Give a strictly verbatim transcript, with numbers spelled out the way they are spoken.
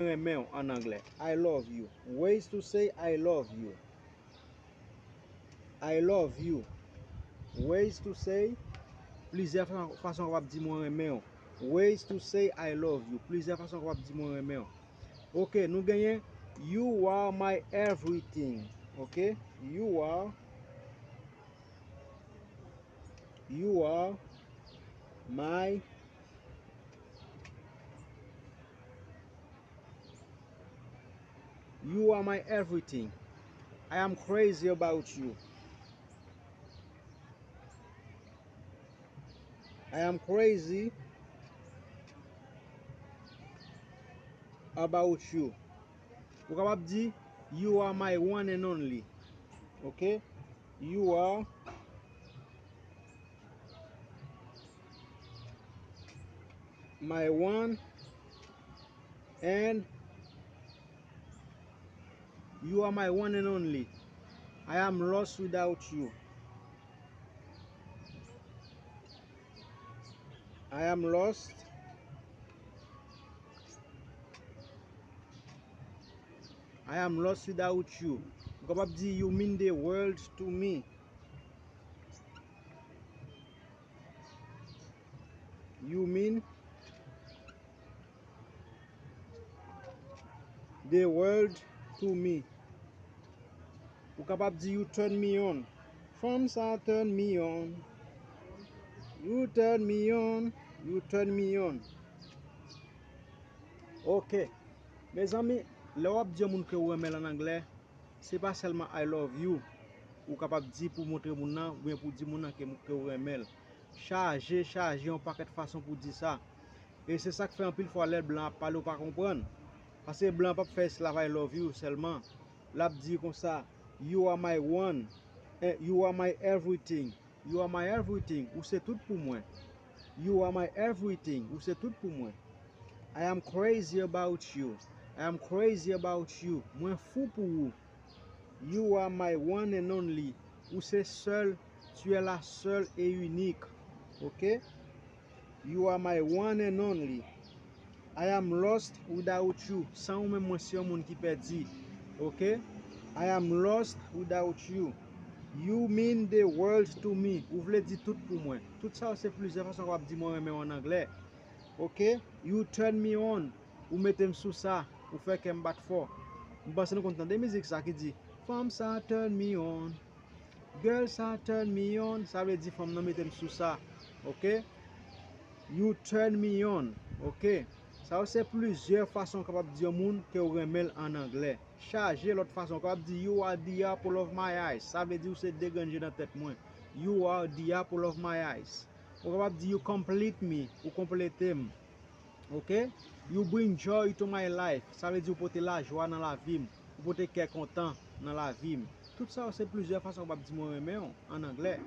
renmen w an anglè. I love you. Ways to say I love you. I love you. Ways to say, plizyè fa- fason w kapab di mwen renmen w. Ways to say I love you. Plizyè fason w kapab di mwen renmen w. Ok, nou genyen, you are my everything. Ok, you are, you are my, you are my everything. I am crazy about you. I am crazy about you. Ou kapab di, you are my one and only. Ok? You are my one and you are my one and only. I am lost without you. I am lost. I am lost without you. Ou kapab di, you mean the world to me. You mean the world to me. Ou kapab di, you turn me on. Fanm sa turn me on. You turn me on. You turn me on. Ok. Mezanmi, lè w ap di yon moun ke w renmen l an anglè, se pa sèlman I love you ou kapab di pou montre moun nan oubyen pou di moun nan ke, ke w renmen l. Chaje, chaje yon pakèt fason pou di sa. E se sa k fè anpil fwa lè blan ap pale, ou pa konprann. Paske blan p ap fè esklav I love you sèlman. L ap di konsa, you are my one, eh, you are my everything. You are my everything. Ou se tout pou mwen. You are my everything. Ou se tout pou mwen. I am crazy about you. I am crazy about you. Mwen fou pou ou. You are my one and only. Ou se sèl, tu es la seule et unique. Ok? You are my one and only. I am lost without you. San ou menm, mwen se yon moun ki pèdi. Ok? I am lost without you. You mean the world to me. Ou vle di tout pou mwen. Tout sa yo se plizyè fason w ap di mwen renmen w an anglè. Ok? You turn me on. Ou mete m sou sa. Ou fè kè m bat fò. M panse nou konn tande mizik sa ki di, fanm sa turn me on. Girl sa turn me on, sa vle di fanm nan mete m sou sa. Ok? You turn me on. Ok? Sa yo se plizyè fason w kapab di yon moun ke w renmen l an anglè. Chaje lòt fason, w kapab di, you are the apple of my eyes. Sa vle di ou se degrenn je nan tèt mwen. You are the apple of my eyes. Ou kapab di, you complete me. Ou konplete m. Ok? You bring joy to my life. Sa vle di ou pote lajwa nan lavi m. Ou pote kè kontan nan lavi m. Tout sa yo se plizyè fason w kapab di mwen renmen w an anglè.